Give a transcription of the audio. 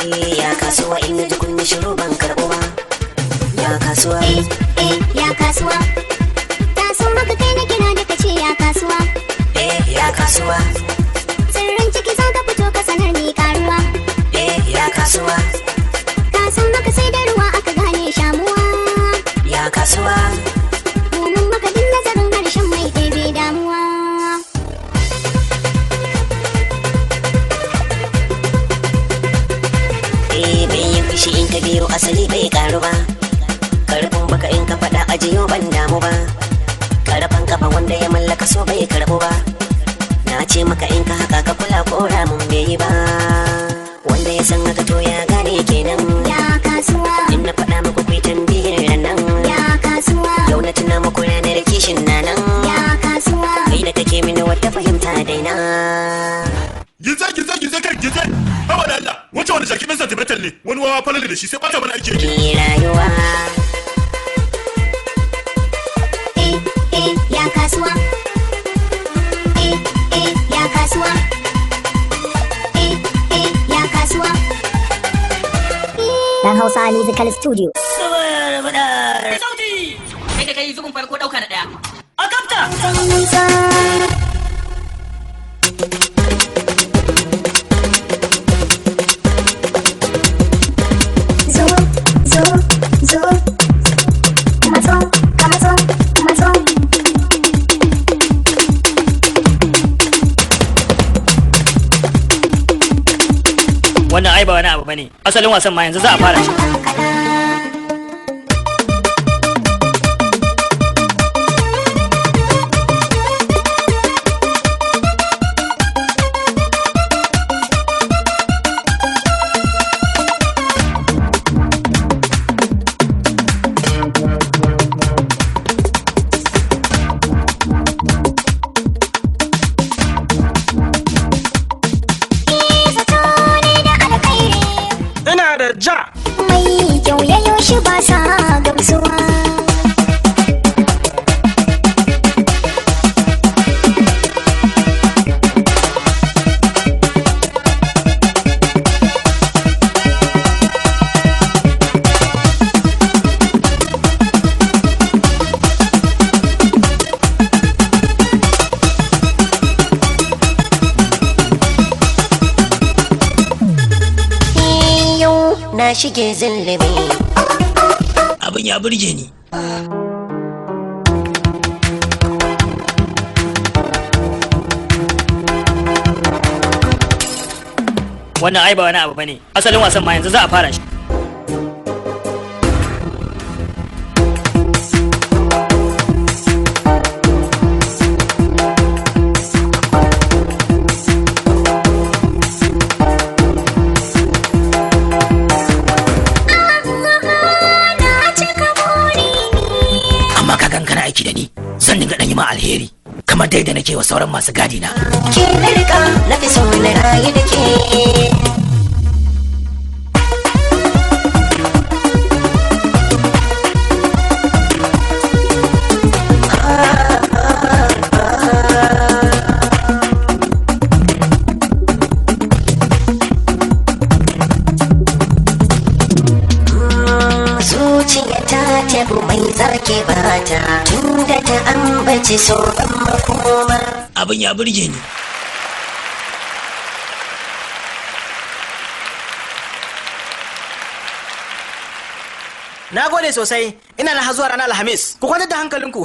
Ya kasuwa in ji kun yi shiru ban karɓo ba. Ya kasuwa. Eh, eh, ya kasuwa. Ta so maka kai na kira da kace ya kasuwa. Eh, ya kasuwa. Sirrin ciki za ka fito ka sanar ni karuwa. Eh, ya kasuwa. Ka san maka sai da ruwa aka gane shamuwa. Ya kasuwa. Domin maka duk nazarin harshen mai ɗebe damuwa. Eh, bai yin fushi in ka biyo asali bai karu ba. Karfin baka in ka faɗa ajiyo ban damu ba. Karfan kafa wanda ya mallaka so bai karɓu ba. Na ce maka in ka haka ka kula ko ramin bai yi ba. Wanda ya san haka to ya gane kenan. Ya kasuwa. In na faɗa muku ku yi tambayar nan. Ya kasuwa. Yau na tuna muku ranar kishin na nan. Ya kasuwa. Kai da kake mini wata fahimta daina. Gize gize gize kai gize. Haba da Allah, wancan wani jaki ɗan sentimental ne, wani wawa falale da shi sai ɓata mana aiki yake. Ni rayuwa. Eh, eh, ya kasuwa. Eh, eh, ya kasuwa. Eh, eh, ya kasuwa. Dan Hausa Musical Studio. Sauti! Kai da kai zubin farko ɗauka na ɗaya. A kafta! Zo, zo, zo. Matso, ka matso, matso. Wannan ai ba wani abu bane. Asalin wasan ma yanzu za a fara shi. Zato ne da alkhairi. Ina da ja. Mai kyau yayo shi ba sa gamsuwa. Yau na shige zillimi. Abin ya burge ni. Wannan ai ba wani abu bane. Asalin wasan ma yanzu za a fara shi. Na cika buri Amma ka gan kana aiki da ni, zan dinga dan yi ma alheri kamar dai da nake wa sauran masu gadi na. Ke na rika na fi so na rayu da ke. Zuciya ta tabu mai zake bata tunda ta ambaci so ban makoma. Abin ya burge ni. Na gode sosai. Ina na har zuwa ranar Alhamis. Ku kwantar da hankalinku.